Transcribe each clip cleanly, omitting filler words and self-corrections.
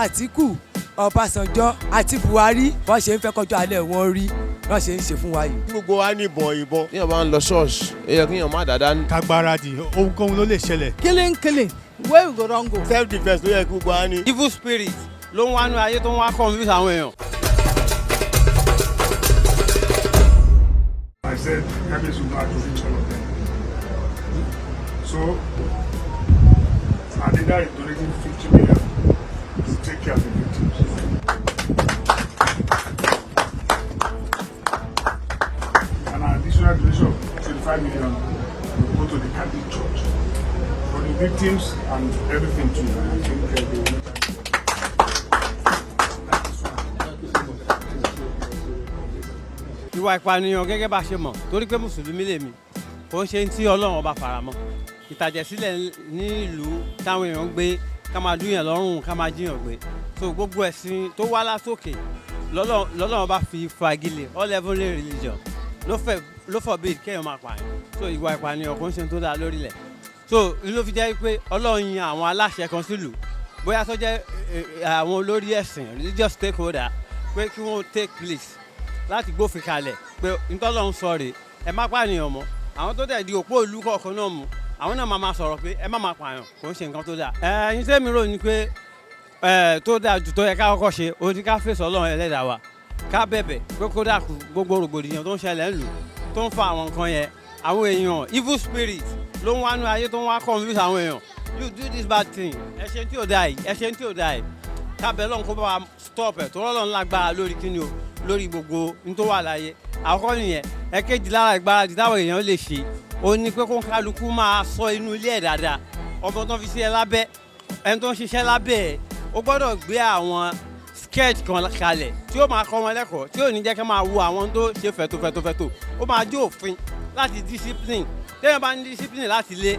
Àtíkù, Ọbásanjọ́ àti Buhari wọ́n ṣe ń fẹ́ kọjọ́ alẹ́ wọn rí wọ́n ṣe ń ṣe fún wa yìí. Gbogbo wa ní ìbọn ìbọn. Téèyàn bá ń lọ ṣọ́ọ̀ṣì, ó yẹ kéèyàn má dáadáa ní. Ká gbáradì, ohunkóhun ló lè ṣẹlẹ̀. Killing, killing, where we go don go. Self defence ló yẹ kí gbogbo wa ní. Evil spirit ló ń wá nú ayé tó ń wá confuse àwọn èèyàn. I said, Kábíyèsí will know how to reach all of them. So, our leader is donating 50 million to take care of the victims. And an additional donation of 25 million will go to the Catholic Church for the victims and everything too. I think they will. Thank you so much. Ìwà ìpànìyàn, gẹ́gẹ́ bá ṣe mọ̀, torí pé mùsùlùmí lèmi, kò ń ṣe tí Ọlọ́run Ọba faramọ́. Ìtàjẹ̀sílẹ̀ ní ìlú táwọn èèyàn ń gbé, ká máa dúyàn lọ́rùn, ká máa jíyàn gbé, so gbogbo ẹ̀sìn tó wá látòkè lọ́lọ́run bá fi fagilé. All heavenly religion ló fẹ́ ló forbid kéèyàn máa pààyàn. So ìwà ìpànìyàn kò ń ṣe tó dáa lórílẹ̀. So ló fi jẹ́ pé Ọlọ́run yan àwọn aláṣẹ kan sílùú, bóyá tó jẹ́ àwọn olórí ẹ̀sìn, religious stakeholder, pé kí wọ́n take place láti gbófin kalẹ̀ pé ntọ́lọ́run sọ rèé, ẹ má pànìyàn mọ́. Àwọn tó dẹ̀ di òpó ìlú kọ̀ọ̀kan náà mú, àwọn náà máa ma sọ̀rọ̀ pé ẹ má máa pààyàn, kò ń ṣe nǹkan tó dáa. Ẹyin tẹ́mi rò ní pé ẹ tó dáa jù tó yẹ ká kọ́kọ́ ṣe, ó ní ká fèsì Ọlọ́run Ẹlẹ́dàá wa, ká bẹ̀bẹ̀ pé kó dàkú gbogbo rògbòdìyàn tó ń ṣẹlẹ̀ ńlù, tó ń fa àwọn nǹkan yẹn. Àwọn èèyàn, evil spirit ló ń wá nú ayé tó ń wá confuse àwọn èèyàn: "You do this bad thing, ẹ ṣe tí ò dáa yìí, ẹ ṣe tí ò dáa yìí." Ká bẹ̀ Ọlọ́run kó bá wa stop ẹ̀, tó rọ́lọ́run lágbára lórí kíni o, lórí gbogbo ní tó wà láyé. Àkọ́kọ́ nìyẹn. Ẹ̀kejì lára ìgbáradì táwọn èèyàn lè ṣe, ó ní pé kó kálukú máa sọ inú ilé ẹ̀ dáadáa. Ọmọ tó ń fi sí ẹ lábẹ́, ẹni tó ń ṣiṣẹ́ lábẹ́ ẹ̀, ó gbọ́dọ̀ gbé àwọn sketch kan kalẹ̀ tí ó máa kọ́ wọn lẹ́kọ̀ọ́, tí ò ní jẹ́ ká máa wo àwọn tó ṣe fẹ̀tòfẹ̀tòfẹ̀tò. Ó máa jó òfin láti discipline. Téèyàn bá ní discipline láti lé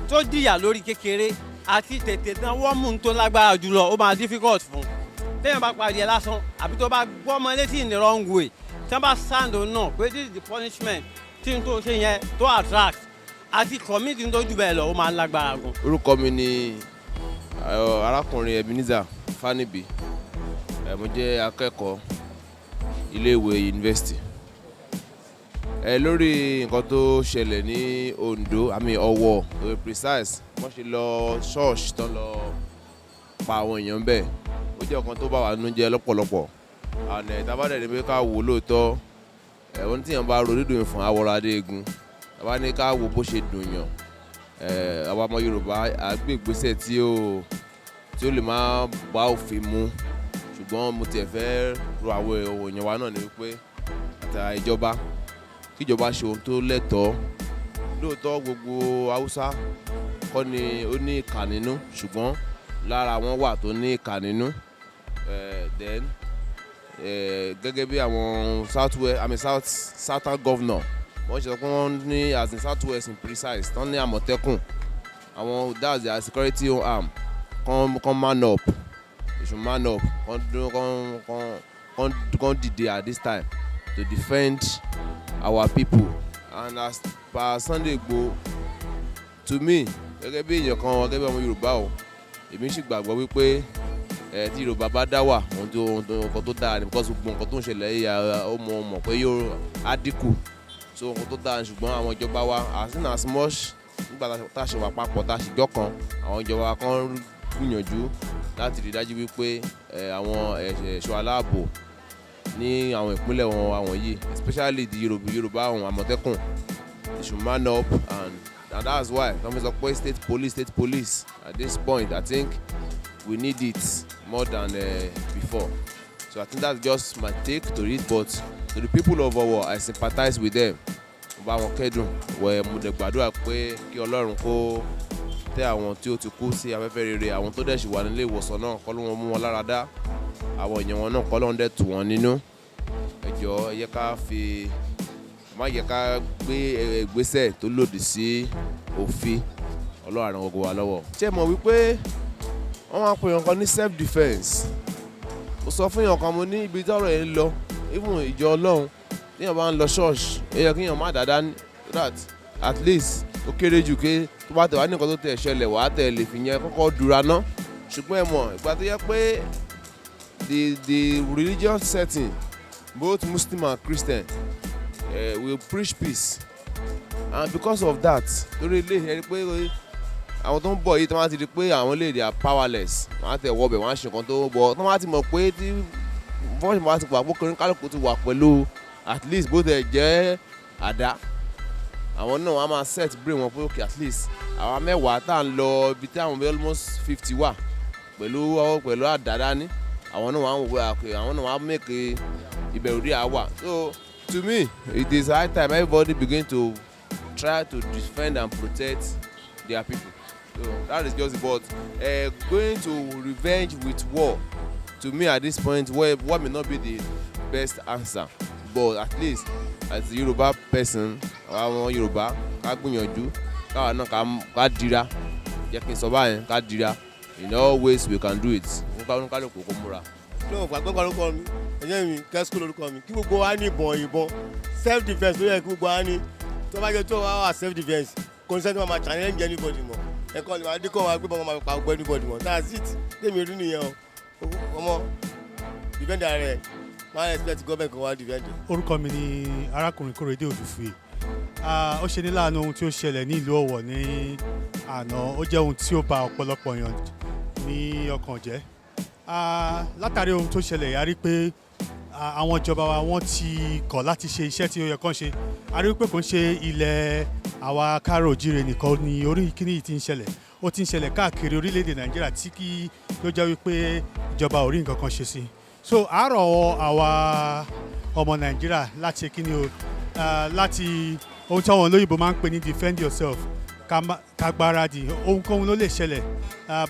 tó jìyà lórí kékeré àti tètè dán wọ́n mú un tó lágbára jùlọ, ó máa difficult fún téèyàn bá parí ẹ lásán, àbí tó bá gbọ́mọ létí in the wrong way, tí wọ́n bá sound náà pé this is the punishment tí n tó ṣe yẹn tó attract àti commit n tó jù bẹ́ẹ̀ lọ, ó máa lágbára gan. Orúkọ mi ni arákùnrin Ebenezer Fanibi. Mo jẹ́ akẹ́kọ̀ọ́ iléèwé yunifásitì. Lórí nǹkan tó ṣẹlẹ̀ ní Ondo, àmì Ọ̀wọ̀ to be precise, wọ́n ṣe lọ ṣọ́ọ̀ṣì tán lọ pa àwọn èèyàn bẹ́ẹ̀, ó jẹ́ ọ̀kan tó bá wà nínú jẹ́ lọ́pọ̀lọpọ̀. And tá bá dẹ̀ ní pé ká wò lóòótọ́ ẹ̀, ohun tí èèyàn bá ro dídùn fún awọ́rọ̀ adé egun, tá bá ní ká wò bó ṣe dùn yàn ẹ̀, àwa ọmọ Yorùbá à gbé ìgbésẹ̀ tí ó lè má bá òfin mu. Ṣùgbọ́n mo tiẹ̀ fẹ́ rọ àwọn èèyàn wa náà ní wípé àtà ìjọba, kíjọba ṣe ohun tó lẹ́tọ̀ọ́. Lóòótọ́, gbogbo Haúsá kọ́ ni ó ní ìkà nínú, ṣùgbọ́n lára wọn wà tó ní ìkà nínú. Then gẹ́gẹ́ bí àwọn south west, I mean south, southern governor, wọ́n ṣe sọ pé wọ́n ní, as in south west in precise, tán ní Àmọ̀tẹ́kùn àwọn, that's their security arm, kan man up. They should man up, kan dún kan kan kan kan dìde at this time to defend our people. And as per Sunday Igboho, to me, gẹ́gẹ́ bí èèyàn kan, gẹ́gẹ́ bí ọmọ Yorùbá o, èmi sì gbàgbọ́ wípé ẹ tí Yorùbá bá dá wà, ohun tó nǹkan tó dáa ni, because gbogbo nǹkan tó ń ṣẹlẹ̀ yìí, ó mọ̀ pé yóò á dínkù. So nǹkan tó dáa ni. Ṣùgbọ́n àwọn ìjọba wa, as in as much nígbà tá a ṣe wà papọ̀, tá a ṣe jọ́ kan, àwọn ìjọba wa kan gbìyànjú láti rí dájú wípé àwọn ẹ̀ṣọ́ aláàbò ní àwọn ìpínlẹ̀ wọn àwọn yìí, especially the Yorùbá, àwọn Àmọ̀tẹ́kùn, they should man up. And that's why wọ́n fi sọ pé state police, state police. At this point, I think we need it more than before. So I think that's just my take to it. But to the people of Owo, I sympathize with them. Mo bá wọn kẹ́dùn wẹ̀. Mo dẹ̀ gbàdúrà pé kí Ọlọ́run kó tẹ́ àwọn tí ó ti kú sí afẹ́fẹ́ rere, àwọn tó dẹ̀ sì wà nílé ìwòsàn náà, kọ́ ló wọn mú wọn lára dá, àwọn èèyàn wọn náà, kọ́ ló ń dẹ̀ tù wọ́n nínú. Ẹ jọ̀ọ́, ẹ yẹ ká fi má yẹ ká gbé ìgbésẹ̀ tó lòdì sí òfin. Ọlọ́run á ràn gbogbo wa lọ́wọ́. Ṣé ẹ mọ̀ wípé wọ́n máa ń pè nǹkan ní self defence? Mo sọ fún èèyàn kan, mo ní ibi tí ọ̀rọ̀ yẹn ń lọ, even ìjọ Ọlọ́run, téèyàn bá ń lọ ṣọ́ọ̀ṣì, ó yẹ kéèyàn má dáadáa, so that at least ó kéré jù ké tó bá tẹ̀ wá ní nǹkan tó tẹ̀ ṣẹlẹ̀, wàá tẹ̀ lè fi yẹn kọ́kọ́ dura ná. Ṣùgbọ́n ẹ mọ̀ ìgbà tó yẹ pé the religious setting, both Muslim and Christian, will preach peace, and because of that, torí ilé ẹ rí pé àwọn tó ń bọ̀ yìí, tó máa ti di pé àwọn lè they are powerless, wọ́n á tẹ̀ wọ́bẹ̀, wọ́n á ṣe nǹkan tó ń bọ̀, tó máa ti mọ̀ pé tí fọ́ọ̀ṣì máa ti wà pé kálukú ti wà pẹ̀lú at least bó tẹ̀ jẹ́ àdá, àwọn náà wọ́n á máa set brain wọn pé okay, at least àwa 10 tá à ń lọ ibi tí àwọn bí almost 50 wà pẹ̀lú àdá dání, àwọn náà wọ́n á wò pé àwọn náà wọ́n á make ìbẹ̀rù díẹ̀ á wà. So to me, it is high time everybody begin to try to defend and protect their people. So that is just it. But going to revenge with war, to me at this point, war may not be the best answer, but at least as a Yoruba person, àwọn Yorùbá, ká gbìyànjú káwa náà ká dira, jẹ́ kí n sọ báyẹn, ká dira in all ways we can do it. Kálukú kó múra. Ní òfò àgbẹ̀kọ̀ lórúkọ mi, ẹ̀yẹ́ mi kẹ́sìkò lórúkọ mi. Kí gbogbo wa ní ìbọn, ìbọn self defence ló yẹ kí gbogbo wa ní. Tó bá jẹ́ tó wá wà self defence, kò ní sẹ́ni tó máa challenge anybody mọ́. Ẹ̀kọ́ ni wàá dínkù wọn gbé bọ́n máa pa gbọ́ anybody mọ́. That's it, tèmi rí nìyẹn o. Ọmọ defend ara rẹ̀, máa expect government kan wá defend. Orúkọ mi ni arákùnrin Kórèdé Òdùfúyè. Ó ṣe ní láàánú ohun tí ó ṣẹlẹ̀ ní ìlú Ọ̀wọ̀ ní àná. Ó jẹ́ ohun tí ó ba ọ̀pọ̀lọpọ̀ èèyàn ní ọkàn jẹ́. Látàrí ohun tó ṣẹlẹ̀, a rí pé àwọn ìjọba wa, wọ́n ti kọ̀ láti ṣe iṣẹ́ tí ó yẹ kán ṣe. A rí pé kò ń ṣe ilẹ̀ àwa káàrọ̀ òjíire nìkan ni orí kíní yìí ti ń ṣẹlẹ̀. Ó ti ń ṣẹlẹ̀ káàkiri orílẹ̀-èdè Nàìjíríà tí kí ló jẹ́ wípé ìjọba ò rí nǹkan kan ṣe sí. So àárọ̀ àwa ọmọ Nàìjíríà láti ṣe kíni o, láti ohun tí àwọn olóyìnbó máa ń pè ní defend yourself, ká gbáradì. Ohunkóhun ló lè ṣẹlẹ̀.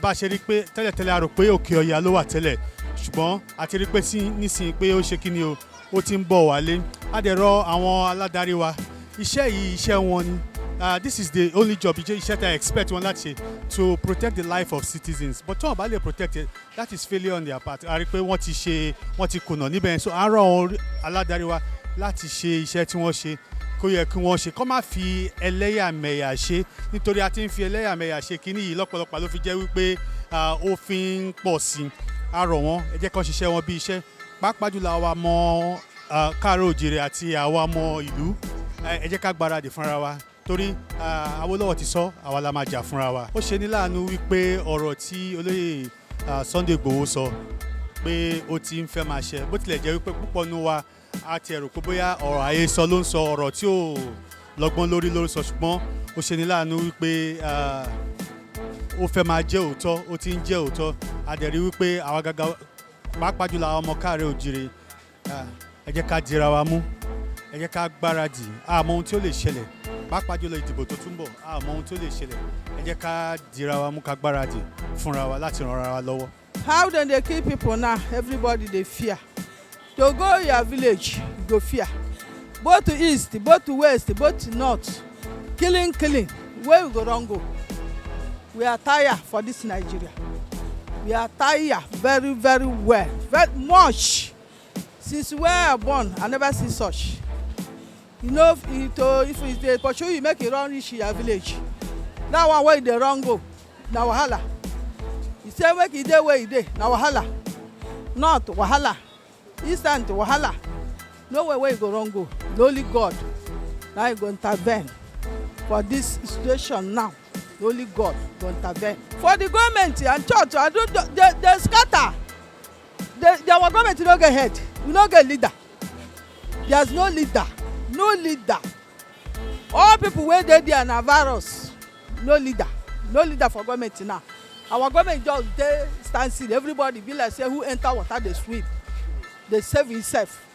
Bá a ṣe rí pé tẹ́lẹ̀tẹ́lẹ̀, a rò pé òkè ọya ló wà tẹ́lẹ̀, ṣùgbọ́n a ti rí pé sí nísìnyí pé ó ṣe kíni o, ó ti ń bọ̀ wálé. A dẹ̀ rọ àwọn aládarí wa, iṣẹ́ yìí, iṣẹ́ wọn ni. This is the only job, iṣẹ́ tí I expect wọn láti ṣe, to protect the life of citizens. But tí wọn bá lè protect it, that is failure on their part. A rí pé wọ́n ti ṣe, wọ́n ti kùnà níbẹ̀. So a rọ àwọn aládarí wa láti ṣe iṣẹ́ tí wọ́n ṣe kó yẹ kí wọ́n ṣe, kó má fi ẹlẹ́yàmẹ̀yà ṣe, nítorí a ti ń fi ẹlẹ́yàmẹ̀yà ṣe kínní yìí lọ́pọ̀lọpọ̀, ló fi jẹ́ wípé ó fi ń pọ̀ sí i. A rọ̀ wọ́n, ẹ jẹ́ kó ṣiṣẹ́ wọn bí iṣẹ́, pàápàá jùlọ àwa ọmọ káàárọ̀ òjìrè àti àwa ọmọ ìlú. Ẹ jẹ́ ká gbáradì fúnra wa, torí Awólọ́wọ̀ ti sọ, àwa la máa jà fúnra wa. Ó ṣe ní láàánú wípé ọ̀rọ̀ tí olóyè Sunday Igboho sọ pé ó ti ń fẹ́ máa ṣe, bó tilẹ̀ jẹ́ wípé púpọ̀ nínú wa a ti rò pé bóyá ọ̀rọ̀ àhesọ ló ń sọ, ọ̀rọ̀ tí ò lọ́gbọ́n lórí ló ń sọ, ṣùgbọ́n ó ṣe ní láàánú wípé ó fẹ́ máa jẹ́ òótọ́, ó ti ń jẹ́ òótọ́. A dẹ̀ rí wípé àwa gàgà, pàápàá jùlọ àwọn ọmọ káàárẹ̀ òjìrè, ẹ jẹ́ ká dira wa mú, ẹ jẹ́ ká gbáradì. A mọ ohun tí ó lè ṣẹlẹ̀, pàápàá jùlọ ìdìbò tó tún bọ̀. A mọ ohun tí ó lè ṣẹlẹ̀. Ẹ jẹ́ ká dira wa mú, ká gbáradì fúnra wa láti ran ara wa lọ́wọ́. How dem dey kill people now, everybody dey fear to go your village. You go fear, both to east, both to west, both to north. Killing, killing. Where we go run go? We are tire for this Nigeria. We are tire very, very well, very much. Since where I born, I never see such. If e dey pursue you, make you run reach your village, that one wey you dey run go na wahala. You say make e dey where e dey, na wahala. North wahala, eastern wahala. Nowhere wey you go run go. Na only God na him go intervene for this situation now. Na only God go intervene. For the government and church, I don dey scatter. Our government no get head. We no get leader. There's no leader, no leader. All people wey dey there na virus. No leader, no leader for government now. Our government just dey stand still. Everybody be like say who enter water dey swim, dey save himself,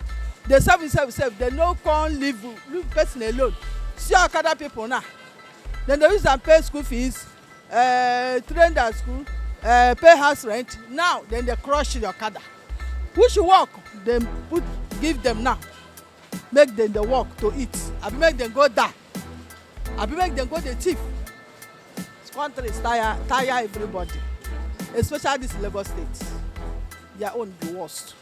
dey save himself sef. Dem no come leave person alone. See okada people now, dem dey use am pay school fees, train their school, pay house rent. Now dem dey crush the okada. Which work dem put give dem now make dem dey work to eat? Abi make dem go die? Abi make dem go dey thief? This country tire, tire everybody, especially this Lagos State. Their own be worst.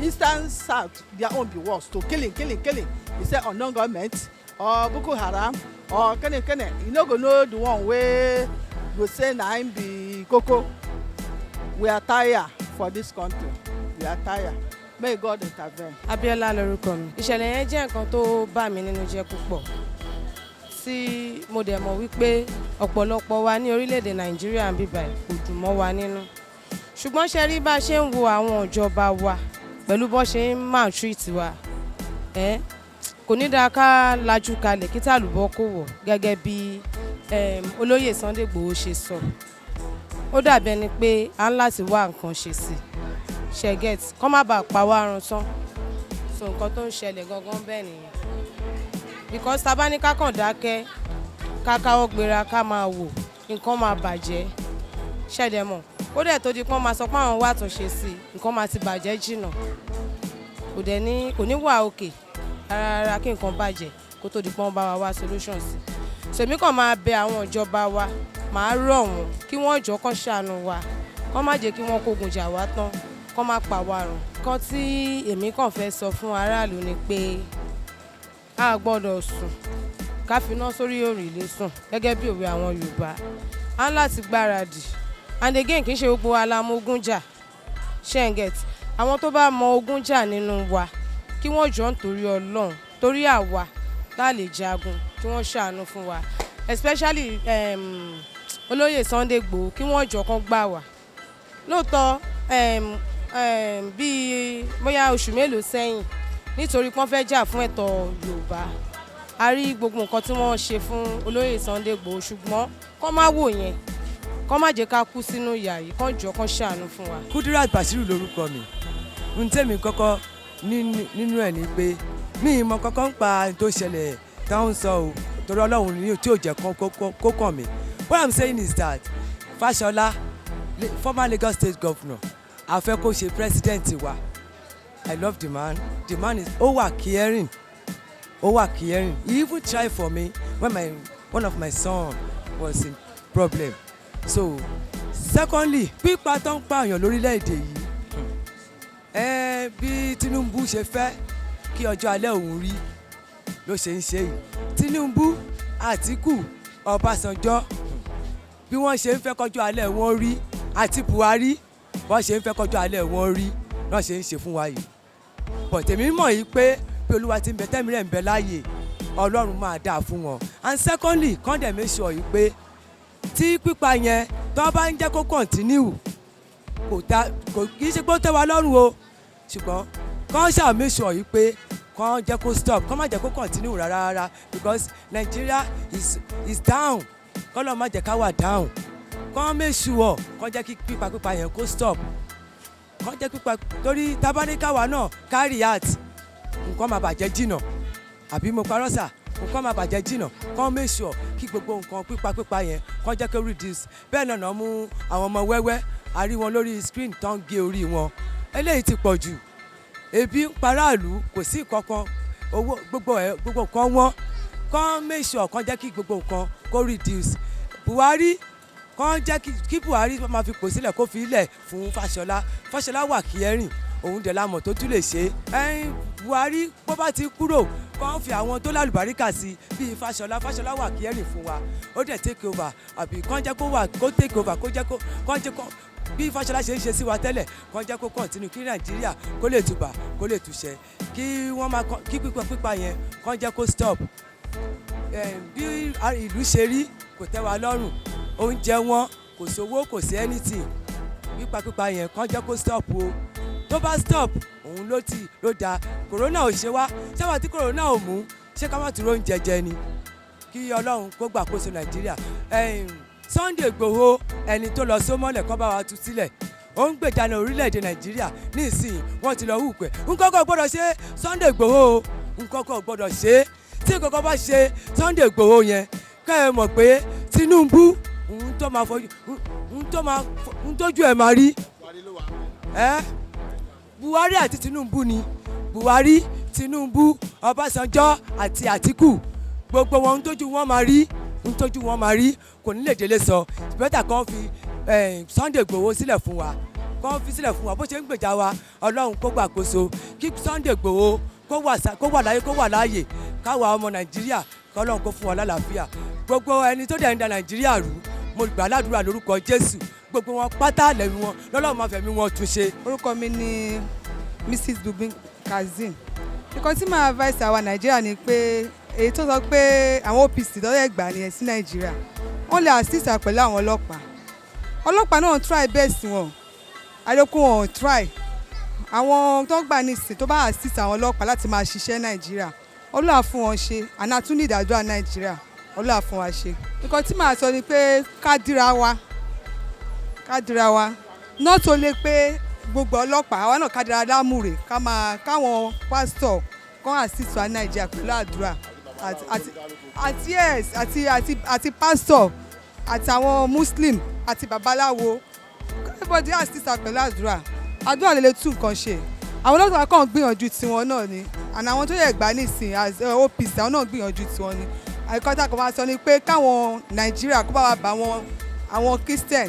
Eastern, south, their own be worst to killing, killing, killing. You say unknown government or Boko Haram or kene kene, you no go know the one wey go say na him be koko. We are tired for this country. We are tired. May God intervene. Abíọ́lá lorúkọ mi. Ìṣẹ̀lẹ̀ yẹn jẹ́ nǹkan tó bà mí nínú jẹ́ púpọ̀, tí mo dẹ̀ mọ̀ wípé ọ̀pọ̀lọpọ̀ wa ní orílẹ̀-èdè Nàìjíríà ń bíbà kò dùn mọ́ wa nínú. Ṣùgbọ́n ṣe rí bá a ṣe ń wo àwọn ìjọba wa pẹ̀lú bó ṣe ń maltreat wa ẹ́, kò ní dáa ká lajú kalẹ̀ kí tàlùbọ́ kò wọ̀. Gẹ́gẹ́ bí olóyè Sunday Igboho ṣe sọ, ó dàbí ẹni pé a ń láti wá nǹkan ṣe sí i ṣe get kọ́ má bàa pa wá run tán. So nǹkan tó ń ṣẹlẹ̀ gangan bẹ́ẹ̀ nìyẹn, because tá a bá ní ká kàn dákẹ́, ká káwọ́ gbéra, ká máa wò, nǹkan máa bàjẹ́. Ṣẹ̀dẹ̀ mọ̀ ó dẹ̀ tó di pọ́n máa sọ pé àwọn wà túnṣe sí i, nǹkan máa ti bàjẹ́ jìnnà. Kò dẹ̀ ní kò ní wà òkè rárá kí nǹkan bàjẹ́ kó tó di pọ́n bá wa wá solution sí i. So èmi kàn máa bẹ àwọn ìjọba wa, màá rọ̀ wọ́n kí wọ́n jọ̀ọ́, kán ṣàánú wa, kán má jẹ́ kí wọ́n kógun jà wá tán, kán má pa wá run. Kan tí èmi kàn fẹ́ sọ fún aráàlú ni pé a gbọ́dọ̀ sùn ká finá sórí òrùlé sùn, gẹ́gẹ́ bí òwe àwọn Yorùbá. Á ń láti gbáradì. And again, kì í ṣe gbogbo wa la mọ ogun jà, ṣé get? Àwọn tó bá mọ ogun jà nínú wa, kí wọ́n jọ̀ọ́ nítorí Ọlọ́run, torí àwa tá a lè jagun, kí wọ́n ṣàánú fún wa, especially olóyè Sunday Igboho, kí wọ́n jọ̀ọ́ kán gbà wá. Lóòótọ́, bíi bóyá oṣù mélòó sẹ́yìn, nítorí pọ́n fẹ́ jà fún ẹ̀tọ́ Yorùbá, a rí gbogbo nǹkan tí wọ́n ṣe fún olóyè Sunday Igboho. Ṣùgbọ́n kán má wò yẹn, kán má jẹ́ ká kú sínú ìyà yìí, kán jọ̀ọ́, kán ṣàánú fún wa. Kudirat Bashiru lorúkọ mi. Ohun tẹ́mi kọ́kọ́ nínú ẹ̀ ni pé mi ì mọ kọ́kọ́ ń pa tó ṣẹlẹ̀ táwọn ń sọ o, torí Ọlọ́run ní tí ò jẹ́ kó kàn mí. What I'm saying is that Fashola, former Lagos State governor, a fẹ́ kó ṣe president wa. I love the man. The man is, ó wà caring, ó wà caring. He even try for me when my one of my son was in problem. So secondly, pípa tó ń pààyàn lórílẹ̀‐èdè yìí ẹ, bí Tinubu ṣe fẹ́ kí ọjọ́ alẹ́ òun rí ló ṣe ń ṣe yìí. Tinubu, Àtíkù, Ọbásanjọ́, bí wọ́n ṣe ń fẹ́ kọjọ́ alẹ́ wọn rí, àti Buhari, wọ́n ṣe ń fẹ́ kọjọ́ alẹ́ wọn rí náà ṣe ń ṣe fún wa yìí. But èmi mọ̀ yìí pé bí Olúwa ti ń bẹ, tẹ́mi rẹ̀ ń bẹ láàyè, Ọlọ́run máa dáa fún wọn. And secondly, kàn dẹ̀ make sure yìí pé tí pípa yẹn tó bá ń jẹ́ kó continue, kò ta kò kì í ṣe pé ó tẹ́ wa lọ́rùn o, ṣùgbọ́n kàn ṣáà make sure yìí pé kàn jẹ́ kó stop, kàn má jẹ́ kó continue rárá rárá, because Nigeria is down. Kọ́lọ́ má jẹ́ ká wà down. Kàn make sure kàn jẹ́ kí pípa pípa yẹn kó stop, kàn jẹ́ pípa, torí tabaníkàwá náà ká react, nǹkan máa bàjẹ́ jìnà. Àbí mo parọ́ sà? Nǹkan máa bàjẹ́ jìnà. Kàn make sure kí gbogbo nǹkan pípa pípa yẹn kàn jẹ́ kó reduce. Bẹ́ẹ̀ náà náà mú àwọn ọmọ wẹ́wẹ́, a rí wọn lórí screen tó ń gé orí wọn. Eléyìí ti pọ̀ jù. Ebi ń paráàlú, kò sí kankan, owó gbogbo ẹ̀, gbogbo nǹkan wọ́n. Kàn make sure kàn jẹ́ kí gbogbo nǹkan kó reduce. Buhari, kàn jẹ́ kí Buhari máa fi pò sílẹ̀, kó fi ilẹ̀ fún Fáṣọlá. Fáṣọlá wà caring, òun dẹ̀ la mọ̀ tó tún lè ṣe é. Buhari, bó bá ti kúrò, kàn fi àwọn tó lálùbáríkà sí bíi Fáṣọlá. Fáṣọlá wà caring fún wa, ó dẹ̀ take over, àbí kàn jẹ́ kó wà, kó take over, kó jẹ́ kó kàn jẹ́ kó bí Fáṣọlá ṣe ń ṣe sí wa tẹ́lẹ̀, kàn jẹ́ kó continue, kí Nàìjíríà kó lè tùbà, kó lè túṣẹ, kí wọ́n máa kí pípa pípa yẹn kàn jẹ́ kó stop. Bí ìlú ṣe rí kò tẹ́ wa lọ́rùn, oúnjẹ wọn, kò sówó, kò sí anything. Pípa pípa yẹn, kàn jẹ́ kó stop o. Tó bá stop, òun ló ti ló da. Corona ò ṣe wá ṣáwá tí corona ò mú ṣé ká má tún oúnjẹ jẹ ni? Kí Ọlọ́run kó gbàkóso Nàìjíríà. Sunday Igboho, ẹni tó lọ sómọ́lẹ̀, kó bá wa tú sílẹ̀. Ó ń gbèjà ní orílẹ̀-èdè Nàìjíríà. Ní ìsìn wọ́n ti lọ hù pé nǹkan kan gbọ́dọ̀ ṣe Sunday Igboho o, nǹkan kan gbọ́dọ̀ ṣe é. Tí nǹkan kan bá ṣe Sunday Igboho yẹn, ká ẹ mọ̀ pé Tinubu, òun tó máa fojú, òun tó máa, òun tójú ẹ̀ máa rí ẹ́. Buhari àti Tinubu ni, Buhari, Tinubu, Ọbásanjọ́ àti Àtíkù, gbogbo wọn, ń tójú wọn máa rí, ń tójú wọn máa rí, kò ní lè délé sọ. Better kan fi Sunday Igboho sílẹ̀ fún wa, kàn fi sílẹ̀ fún wa. Bó ṣe ń gbèjà wa, Ọlọ́run kó gbàkóso, kí Sunday Igboho kó wà láyé, kó wà láàyè, káwa ọmọ Nàìjíríà, kọ́lọ́run kó fún wa lálàáfíà. Gbogbo ẹni tó dẹ̀ ń da Nàìjíríà rú, Mo gbà ládùúrà lórúkọ Jésù, gbogbo wọn pátá lẹ́nu wọn lọ́lọ́run máa fẹ̀mí wọn tún ṣe. Orúkọ mi ni Mrs Dubin Kazeem. Nǹkan tí màá advice àwa Nàìjíríà ni pé èyí tó sọ pé àwọn OPC lọ́yẹ̀ gbà nìyẹn sí Nàìjíríà, wọ́n lè assist pẹ̀lú àwọn ọlọ́pàá. Ọlọ́pàá náà try best wọn, àdókùn wọn try. Àwọn tó ń gbà nísìn tó bá assist àwọn ọlọ́pàá láti máa ṣiṣẹ́ Nàìjíríà, Ọlọ́run á fún wọn ṣe. Àná tún ní ìdájọ́ Nàìjíríà, Ọlọ́run á fún wa ṣe. Nǹkan tí màá sọ ni pé ká dira wa, ká dira wa, not only pé gbogbo ọlọ́pàá, àwa náà ká dira lámùrè, ká máa káwọn pásítọ̀ kán assist wa Nàìjíríà pẹ̀lú àdúrà àti yes, àti pásítọ̀ àtàwọn Muslim àti babaláwo, everybody assist wa pẹ̀lú àdúrà. Àdúrà lè tún nǹkan ṣe. Àwọn ọlọ́pàá kàn gbìyànjú tiwọn náà ni, and àwọn tó yẹ gbà nísìn as OPC, àwọn náà gbìyànjú tiwọn ni. Àìkọ́tà kan máa sọ ni pé káwọn Nàìjíríà kó bá wa bá wọn, àwọn Christian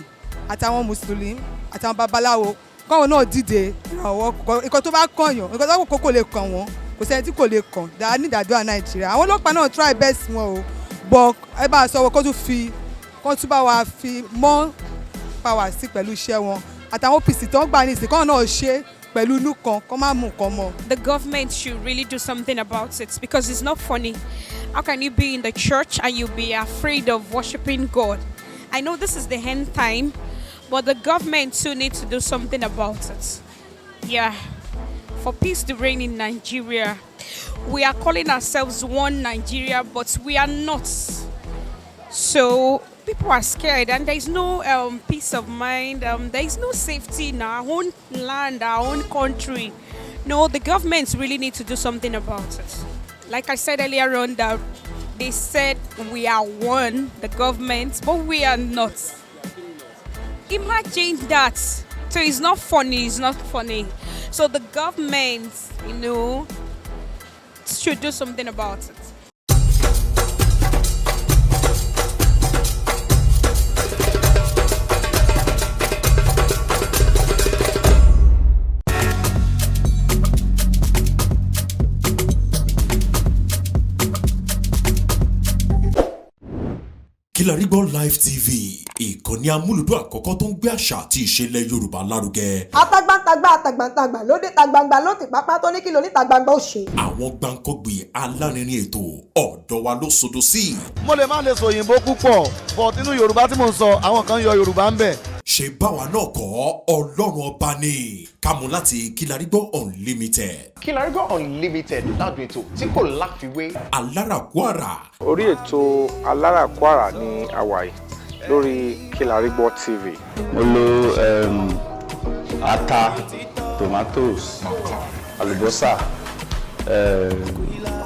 àtàwọn Mùsùlùmí àtàwọn babaláwo, káwọn náà dìde ìrànwọ́. Nǹkan tó bá kànyàn, nǹkan tó bá kò lè kàn wọ́n, kò sẹ́ni tí kò lè kàn dáa ní ìdádúrà Nàìjíríà. Àwọn ọlọ́pàá náà try best wọn o, but ẹ bá a sọ wọn kó tún fi kó tún bá wa fi more power sí pẹ̀lú iṣẹ́ wọn, àtàwọn OPC tó ń gbà ní ìsìn, káwọn náà ṣe pẹ̀lú inú kan, kó má mú nǹkan mọ́. The government should really do something about it because it's not funny. How can you be in the church and you be afraid of worshiping God? I know this is the end time, but the government too needs to do something about it. Yeah. For peace to reign in Nigeria. We are calling ourselves one Nigeria, but we are not. So people are scared, and there is no peace of mind. There is no safety in our own land, our own country. No, the governments really need to do something about it. Like I said earlier on, that they said we are one, the government, but we are not. Imagine that. So it's not funny. It's not funny. So the government should do something about it. Kilarigbo Live TV, ìkànnì amúlùdún àkọ́kọ́ tó ń gbé àṣà àti ìṣẹ̀lẹ̀ Yorùbá lárugẹ. Atagbantagba atagbantagba lóde tagbangba ló ti pápá tó ní kí lóní tagbangba ó ṣe. Àwọn gbàǹkọ́gbì alárinrin ètò ọ̀dọ́ wa ló sodo sí. Mo lè má lè sọ òyìnbó púpọ̀, but nínú Yorùbá tí mò ń sọ, àwọn kan yọ Yorùbá ń bẹ̀. Ṣe báwa náà kọ́, Ọlọ́run Ọba ni kámú láti Kilarigbo Unlimited. Kilarigbo Unlimited, ládùn ètò tí kò láfiwé. Alárakúàrà. Orí ètò Alárakúàrà ní àwàyè lórí Kilarigbo TV. Mo lo ata, tomatoes, àlùbọ́sà,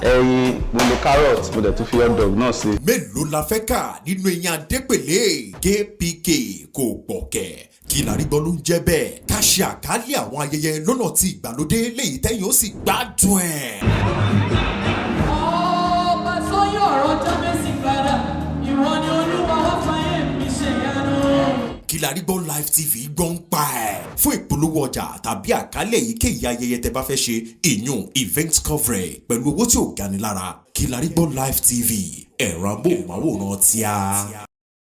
ẹyin, mo lo carrot, mo dẹ̀ tún fi hot dog náà sí. Mélòó la fẹ́ kà nínú eyín Adépèlé? KPK kò gbọ̀kẹ̀. Kilarigbo ló ń jẹ́ bẹ́ẹ̀. Ká ṣe àkálẹ̀ àwọn ayẹyẹ lọ́nà tí ìgbàlódé léyìí tẹ́yìn ó sì gbádùn ẹ̀. Ọba tó yí ọ̀rọ̀ Jábésì padà, ìwọ ni Olúwa, wá fàyè mi ṣe ìyanu. Kilarigbo Live TV gbọ́ ń pa ẹ̀. Fún ìpolówó ọjà tàbí àkálẹ̀ èyíkéyìí ayẹyẹ tẹ́ bá fẹ́ ṣe, ìyún event coverage, pẹ̀lú owó tí ò gani lára, Kilarigbo Live TV, ẹ̀rọ amóhùnmáwòrán tíá.